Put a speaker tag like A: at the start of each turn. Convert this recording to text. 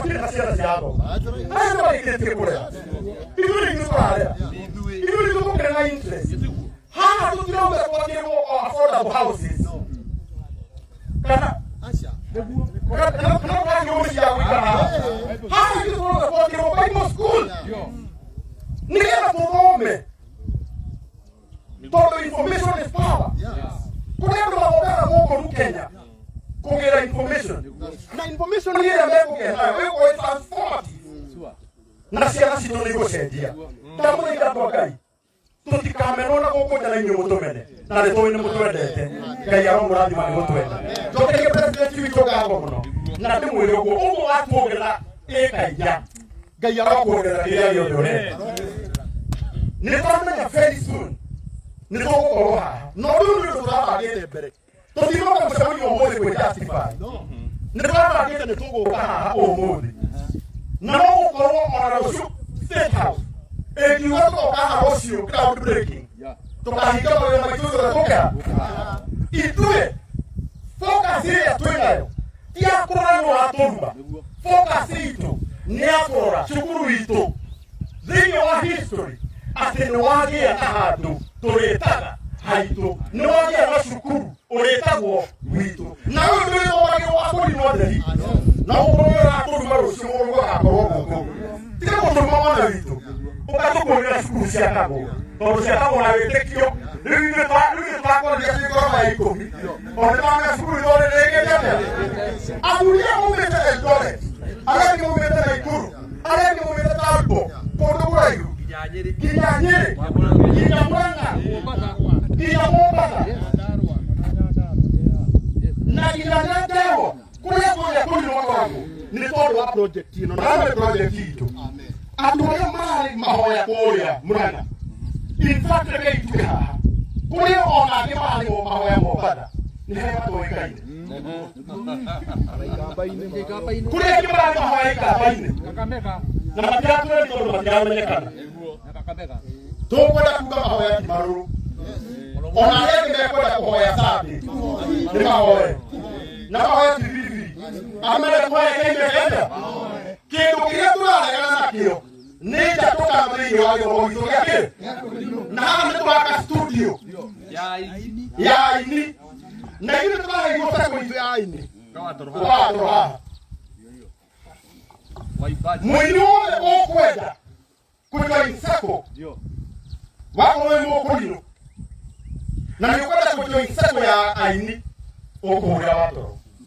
A: Matirĩ na ciana cia athomo. Aya nĩ marĩkĩtie kũrera. Ithuĩ nĩ ithuĩ tũrarera. Ithuĩ nĩ ithuĩ tũkũgĩa na interest. Haha tũtirauga twakĩrwo o affordable houses. Kana kana kana twakĩrwo mĩciĩ ya gũikara haha. Haha ithuĩ tũrauga twakĩrwo Bible school. Nĩgetha tũthome. Tondũ information is power. Kũrĩ andũ mathomaga gũkũ rĩu Kenya kũgĩra information. Na information ĩrĩa mekũgĩa nayo ĩgũkorwo ĩ transformative. Na ciana citũ nĩ igũcenjia. Ndamũthaitha andũ a Ngai tũtikamenwo na gũkũ nja na inyuĩ mũtũmene na nĩ tũĩ nĩ mũtwendete. Ngai aromũrathima nĩ gũtwenda. Njokerie president witũ ngatho mũno na ndĩmwĩre ũguo ũguo watuongerera ĩka inya Ngai arokuongerera kĩrĩa gĩothe ũrenda. Nĩ tũramenya very soon nĩ tũgũkorwo haha na ũndũ ũyũ nĩ ũndũ tũrabangĩte mbere. Tũtinoka mũcemanio ũmũthĩ kwĩ justify. Nĩ tũrabangĩte nĩ tũgũka haha ũmũthĩ na no gũkorwo ona rũciũ State House ĩngiuga tũgoka haha rũciũ ground breaking tũkahinga mawĩra maitũ yothe tũke haha. Ithuĩ focus ĩrĩa twĩ nayo ti ya kũrora nũ ũratũruma. Focus itũ nĩ ya kũrora cukuru itũ thĩinĩ wa history atĩ nĩ wagĩa na handũ tũrĩtaga haitũ, nĩ wagĩa na cukuru ũrĩtagwo witũ, na ũyũ ndũrĩthomagĩrwo wa kũrinwo nderi na ũkorwo ũratũruma rũciũ mũrũguo agakorwo gũkũ. Tiga gũtũruma mwana witũ, ũgatũkũrĩra cukuru ciakagwo tondũ ciakagwo na wĩtĩkio. Rĩu ithuĩ rĩu ithuĩ tũrakwarĩria twĩ ngoro ya ikũmi o nĩ tũramenya cukuru itũ rĩrĩkĩte atĩa. Athuri aya maumĩte Eldoret, arĩa angĩ maumĩte Naikuru, arĩa angĩ maumĩte Turbo, kũndũ kũraihu nginya Nyĩrĩ, nginya Murang'a, nginya Mombasa na nginya Nyandarua, kũrĩa guothe kũrinũ makoragwo nĩ tondũ wa project ĩno. Na nĩ project itũ. Andũ arĩa mararĩ mahoya kũrĩa Murang'a, in fact reke itue haha kũrĩa ona angĩ mararĩ mahoya Mombatha, nĩ harĩa matoĩkaine. Kũrĩa angĩ mararĩ mahoya Ikamba-inĩ na matiratwĩra nĩ tondũ matiramenyekana. Tũkwenda kuga mahoya ti marũrũ. Ona arĩa angĩ mekwenda kũhoya Sunday nĩ mahoe na mahoya ti biribiri. Amende kũhoya kĩime kenda kĩndũ kĩrĩa tũraregana nakĩo nĩ njatũkano thĩinĩ wa gĩthomo gitũ gĩa kĩ na haha nĩ tũraka studio ya aini na ithuĩ tũraheirwo sako itũ ya aini tũgatoro haha. Mũini wothe ũkwenda kũjoin sako wakorwo wĩ mũkũrinũ na nĩ ũkwenda kũjoin sako ya aini ũkũhũrĩra watoro.